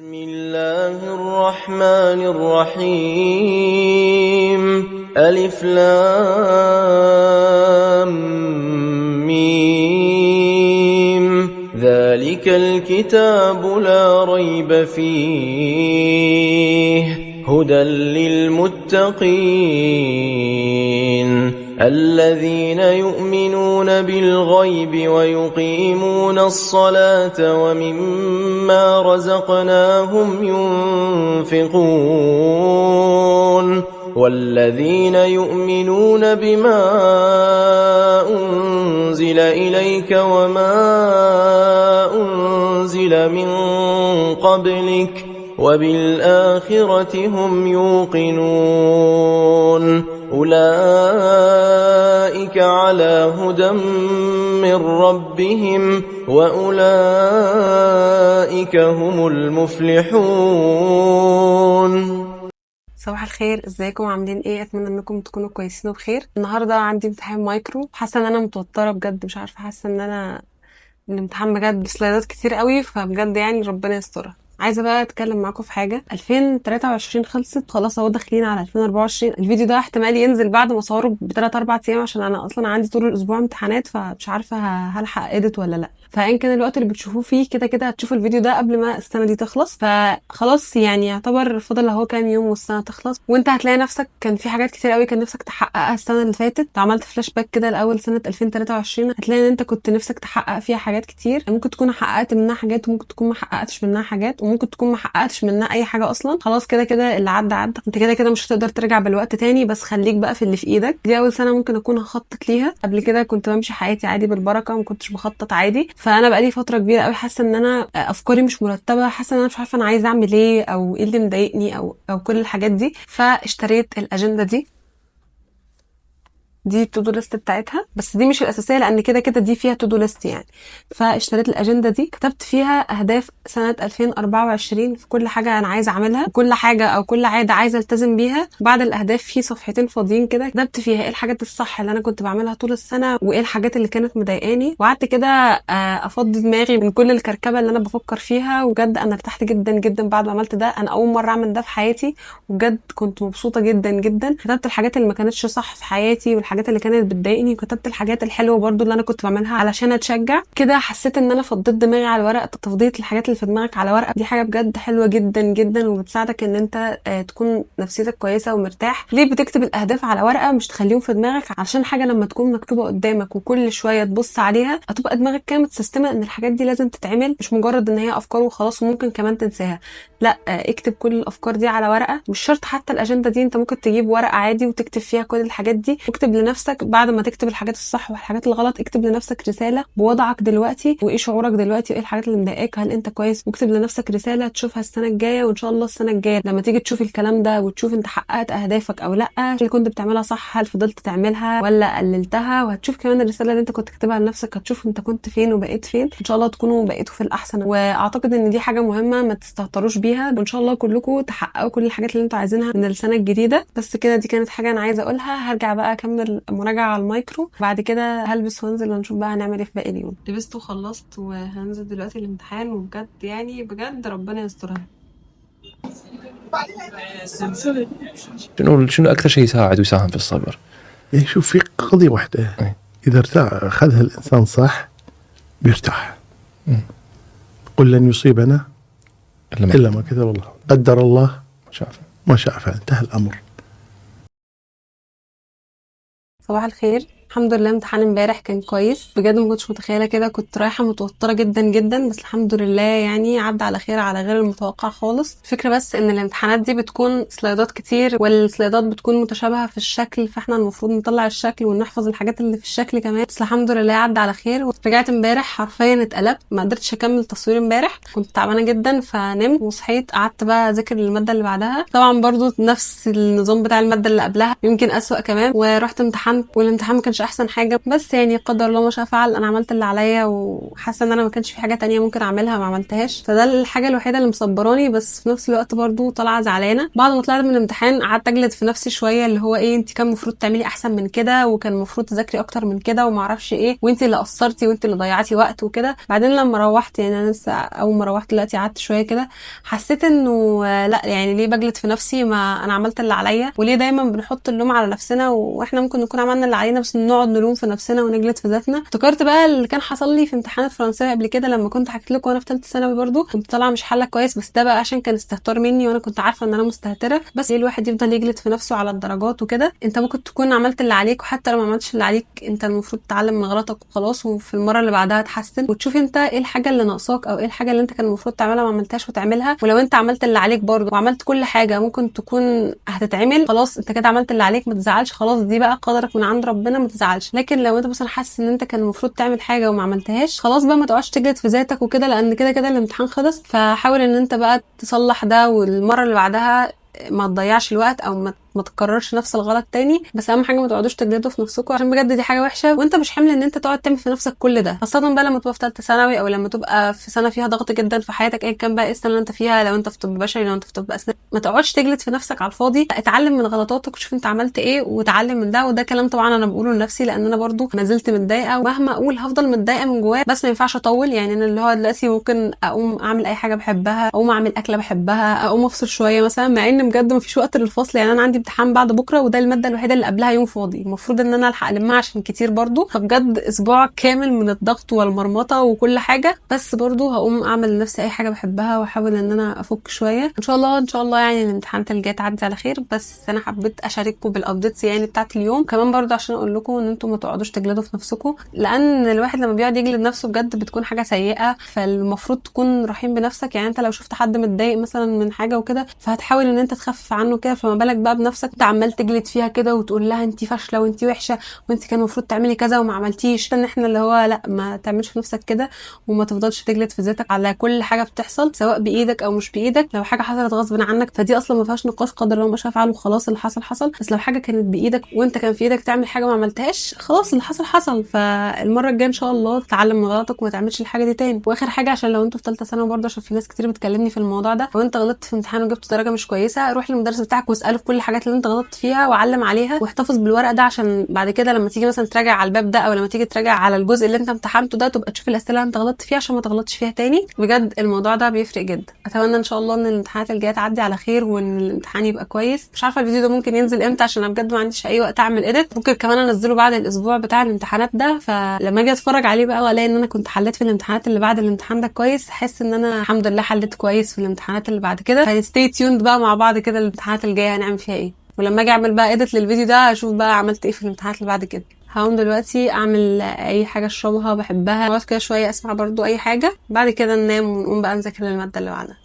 بسم الله الرحمن الرحيم. ألف لام ميم. ذلك الكتاب لا ريب فيه هدى للمتقين الذين يؤمنون بالغيب ويقيمون الصلاة ومما رزقناهم ينفقون والذين يؤمنون بما أنزل إليك وما أنزل من قبلك وبالآخرة هم يوقنون. أولئك على هدى من ربهم وأولئك هم المفلحون. صباح الخير، ازيكم عاملين ايه؟ اتمنى انكم تكونوا كويسين وبخير. النهارده عندي امتحان مايكرو، حاسه ان انا متوترة بجد، مش عارفه، حاسه ان انا الامتحان بجد سلايدات كتير قوي، فبجد يعني ربنا يسترها. عايزه بقى اتكلم معاكم في حاجة. 2023 خلصت خلاص، اهو داخلين على 2024. الفيديو ده احتمال ينزل بعد ما اصوره ب3 4 ايام، عشان انا اصلا عندي طول الاسبوع امتحانات، فمش عارفه هلحق edit ولا لا. فان كان الوقت اللي بتشوفوه فيه كده كده هتشوفوا الفيديو ده قبل ما السنة دي تخلص، فخلاص يعني يعتبر فاضل اهو كام يوم والسنة تخلص. وانت هتلاقي نفسك كان في حاجات كتير قوي كان نفسك تحققها السنة اللي فاتت. عملت فلاش باك كده لاول سنة 2023، هتلاقي ان انت كنت نفسك تحقق فيها حاجات كتير، ممكن تكون حققت منها حاجات، وممكن تكون ما حققتش منها حاجات، وممكن تكون ما حققتش منها اي حاجة اصلا. خلاص كده كده اللي عدى عدى، انت كده كده مش هتقدر ترجع بالوقت تاني، بس خليك بقى في اللي في ايدك. دي اول سنة ممكن اكون هخطط ليها. قبل كده كنت بمشي حياتي عادي بالبركة، ما كنتش بخطط عادي. فانا بقالي فترة كبيرة قوي حاسه ان انا افكاري مش مرتبه، حاسه ان انا مش عارفه انا عايزه اعمل ايه او ايه اللي مضايقني او كل الحاجات دي. فاشتريت الاجندة دي ال to do list بتاعتها، بس دي مش الاساسية لان كده كده دي فيها to do list يعني. فاشتريت الاجندة دي، كتبت فيها اهداف سنة 2024 في كل حاجة انا عايزه اعملها، كل حاجة او كل عادة عايزه التزم بيها. بعد الاهداف في صفحتين فاضيين كده كتبت فيها ايه الحاجات الصح اللي انا كنت بعملها طول السنة وايه الحاجات اللي كانت مضايقاني، وقعدت كده افضي دماغي من كل الكركبه اللي انا بفكر فيها. وبجد انا ارتحت جدا جدا بعد ما عملت ده، انا اول مرة اعمل ده في حياتي، وبجد كنت مبسوطة جدا جدا. كتبت الحاجات اللي ما كانتش صح في حياتي والحاجات اللي كانت بتضايقني، وكتبت الحاجات الحلوة برضو اللي انا كنت بعملها علشان اتشجع كده. حسيت ان انا فضيت دماغي على الورق. تفضيه الحاجات اللي في دماغك على ورقة دي حاجة بجد حلوة جدا جدا، وبتساعدك ان انت تكون نفسيتك كويسة ومرتاح. ليه بتكتب الاهداف على ورقة مش تخليهم في دماغك؟ علشان حاجة لما تكون مكتوبة قدامك وكل شوية تبص عليها هتبقى دماغك كده متسيستمه ان الحاجات دي لازم تتعمل، مش مجرد ان هي افكار وخلاص وممكن كمان تنساها. لا، اكتب كل الافكار دي على ورقة، مش شرط حتى الاجندة دي، انت ممكن تجيب ورقة عادي وتكتب فيها كل الحاجات دي. واكتب لنفسك بعد ما تكتب الحاجات الصح والحاجات الغلط، اكتب لنفسك رسالة بوضعك دلوقتي وايه شعورك دلوقتي وايه الحاجات اللي مضايقاك، هل انت كويس. واكتب لنفسك رسالة تشوفها السنة الجاية، وان شاء الله السنة الجاية لما تيجي تشوف الكلام ده وتشوف انت حققت اهدافك او لا، اللي كنت بتعملها صح هل فضلت تعملها ولا قللتها. وهتشوف كمان الرسالة اللي انت كنت كاتبها لنفسك، هتشوف انت كنت فين وبقيت فين. ان شاء الله تكونوا بقيتوا في الاحسن، واعتقد ان دي حاجة مهمة ما تستهتروش بيها، وان شاء الله كلكم تحققوا كل الحاجات اللي انتوا عايزينها من السنة الجديدة. بس كده، دي كانت حاجة انا عايزه اقولها. هرجع بقى اكمل مراجعه على المايكرو، بعد كده هلبس وانزل ونشوف بقى هنعمل ايه في باقي اليوم. لبست وخلصت وهنزل دلوقتي الامتحان، وبجد يعني بجد ربنا يسترها. شنو اكثر شيء يساعد ويساهم في الصبر؟ يعني شوف، في قضية واحدة اذا ارتاح اخذها الانسان صح بيرتاح. قل لن يصيبنا الا ما كتب الله، قدر الله ما شاء فعل، انتهى الامر. صباح الخير. الحمد لله امتحان امبارح كان كويس بجد، ما كنتش متخيله كده، كنت رايحة متوترة جدا جدا، بس الحمد لله يعني عدى على خير، على غير المتوقع خالص. الفكرة بس ان الامتحانات دي بتكون سلايدات كتير، والسلايدات بتكون متشابهة في الشكل، فاحنا المفروض نطلع الشكل ونحفظ الحاجات اللي في الشكل كمان. بس الحمد لله عدى على خير. ورجعت امبارح حرفيا اتقلبت، ما قدرتش اكمل تصوير امبارح، كنت تعبانة جدا، فنمت وصحيت قعدت بقى اذاكر المادة اللي بعدها، طبعا برضو نفس النظام بتاع المادة اللي قبلها، يمكن اسوأ كمان. ورحت امتحنت، والامتحان ما كانش كانش احسن حاجة، بس يعني قدر الله ما شاء فعل. انا عملت اللي عليا وحاسه ان انا ما كانش في حاجة تانية ممكن اعملها ما عملتهاش، فده الحاجة الوحيدة اللي مصبراني. بس في نفس الوقت برضو طالعه زعلانة. بعد ما طلعت من الامتحان قعدت اجلد في نفسي شوية، اللي هو ايه انت كان المفروض تعملي احسن من كده، وكان المفروض تذاكري اكتر من كده، وما اعرفش ايه، وانت اللي قصرتي وانت اللي ضيعتي وقت وكده. بعدين لما روحت، يعني انا لسه اول ما روحت دلوقتي قعدت شوية كده، حسيت انه لا يعني ليه بجلد في نفسي، ما انا عملت اللي عليا. وليه دايما بنحط اللوم على نفسنا واحنا ممكن نكون عملنا اللي علينا، بس نقعد نلوم في نفسنا ونجلد في ذاتنا. افتكرت بقى اللي كان حصل لي في امتحان الفرنساوي قبل كده، لما كنت حكيت لكم وانا في ثالثة ثانوي، برضو كنت طالعه مش حله كويس، بس ده بقى عشان كان استهتار مني وانا كنت عارفه ان انا مستهتره. بس ليه الواحد يفضل يجلد في نفسه على الدرجات وكده؟ انت ممكن تكون عملت اللي عليك، وحتى لو ما عملتش اللي عليك انت المفروض تتعلم من غلطك وخلاص، وفي المرة اللي بعدها تحسن وتشوف انت ايه الحاجة اللي ناقصاك او ايه الحاجة اللي انت كان المفروض تعملها ما عملتهاش وتعملها. ولو انت عملت اللي عليك برضو وعملت كل حاجة ممكن تكون هتتعمل، خلاص انت كده عملت اللي عليك، ما تزعلش، خلاص دي بقى قدرك من عند ربنا، ما تزعلش. لكن لو انت مثلا حاسس ان انت كان المفروض تعمل حاجة وما عملتهاش، خلاص بقى ما تقعدش تجلد في ذاتك وكده، لان كده كده الامتحان خلص. فحاول ان انت بقى تصلح ده، والمرة اللي بعدها ما تضيعش الوقت او ما تكررش نفس الغلط تاني. بس اهم حاجة ما تقعدوش تجلدوا في نفسكم، عشان بجد دي حاجة وحشة، وانت مش حمل ان انت تقعد تعمل في نفسك كل ده، خاصة بقى لما تبقى في ثالثة ثانوي او لما تبقى في سنة فيها ضغط جدا في حياتك، ايا كان بقى ايه السنة اللي انت فيها، لو انت في طب بشري، لو انت في طب اسنان، ما تقعدش تجلد في نفسك على الفاضي. اتعلم من غلطاتك وشوف انت عملت ايه وتعلم من ده. وده كلام طبعا انا بقوله لنفسي، لان انا برضو ما زلت متضايقة، ومهما اقول هفضل متضايقة من جوايا، بس ما ينفعش اطول. يعني انا اللي هو دلوقتي ممكن اقوم اعمل اي حاجة بحبها، اقوم اعمل اكله بحبها، اقوم افصل شوية مثلا، مع ان بجد ما فيش وقت للفصل. يعني انا عندي امتحان بعد بكره، وده المادة الوحيدة اللي قبلها يوم فاضي، المفروض ان انا الحق المها عشان كتير برضو. فبجد اسبوع كامل من الضغط والمرمطه وكل حاجة، بس برضو هقوم اعمل لنفسي اي حاجة بحبها واحاول ان انا افك شوية. ان شاء الله ان شاء الله يعني الامتحانات الجاية تعدي على خير. بس انا حبيت اشارككم بال updates يعني بتاعت اليوم، كمان برضو عشان اقول لكم ان انتم ما تقعدوش تجلدوا في نفسكم، لان الواحد لما بيقعد يجلد نفسه بجد بتكون حاجة سيئه. فالمفروض تكون رحيم بنفسك. يعني انت لو شفت حد متضايق مثلا من حاجة وكده، فهتحاول ان انت تخفف عنه كده، فما بالك بقى بنفسك انت عمال تجلد فيها كده وتقول لها انت فاشلة وانت وحشة وانت كان المفروض تعملي كذا وما عملتيش. ان احنا اللي هو لا، ما تعملش في نفسك كده، وما تفضلش تجلد في ذاتك على كل حاجة بتحصل سواء بايدك او مش بايدك. لو حاجة حصلت غصب عنك فدي اصلا ما فيهاش نقاش، قدر الله ما شاء فعل وخلاص، اللي حصل حصل. بس لو حاجة كانت بايدك وانت كان في ايدك تعمل حاجة ما عملتهاش، خلاص اللي حصل حصل. فالمره الجاية ان شاء الله تتعلم من غلطك وما تعملش الحاجة دي تاني. واخر حاجة، عشان لو انتوا في ثالثة ثانوي برضه، عشان في ناس كتير بتكلمني في الموضوع ده، لو انت غلطت في امتحان وجبت درجه مش كويسة، روح للمدرس بتاعك واساله في كل الحاجات اللي انت غلطت فيها وعلم عليها، واحتفظ بالورقة ده، عشان بعد كده لما تيجي مثلا تراجع على الباب ده، او لما تيجي تراجع على الجزء اللي انت امتحنته ده، تبقى تشوف الاسئلة اللي انت غلطت فيها عشان ما تغلطش فيها تاني. بجد الموضوع ده بيفرق جدا. اتمنى ان شاء الله ان الامتحانات الجاية تعدي على خير وان الامتحان يبقى كويس. مش عارفه الفيديو ده ممكن ينزل امتى، عشان انا بجد ما عنديش اي وقت اعمل edit. ممكن كمان انزله بعد الاسبوع بتاع الامتحانات ده، فلما اجي اتفرج عليه بقى والاقي ان انا كنت حليت في الامتحانات اللي بعد الامتحان ده كويس، احس ان انا الحمد لله حليت كويس في الامتحانات اللي بعد كده. ف stay tuned بقى مع بعض كده الامتحانات الجاية هنعمل فيها ايه، ولما اجي اعمل بقى edit للفيديو ده اشوف بقى عملت ايه في الامتحانات اللي بعد كده. هقوم دلوقتي اعمل اي حاجة اشربها بحبها، اقعد كده شوية اسمع برضو اي حاجة، بعد كده ننام ونقوم بقى نذاكر المادة اللي بعدها.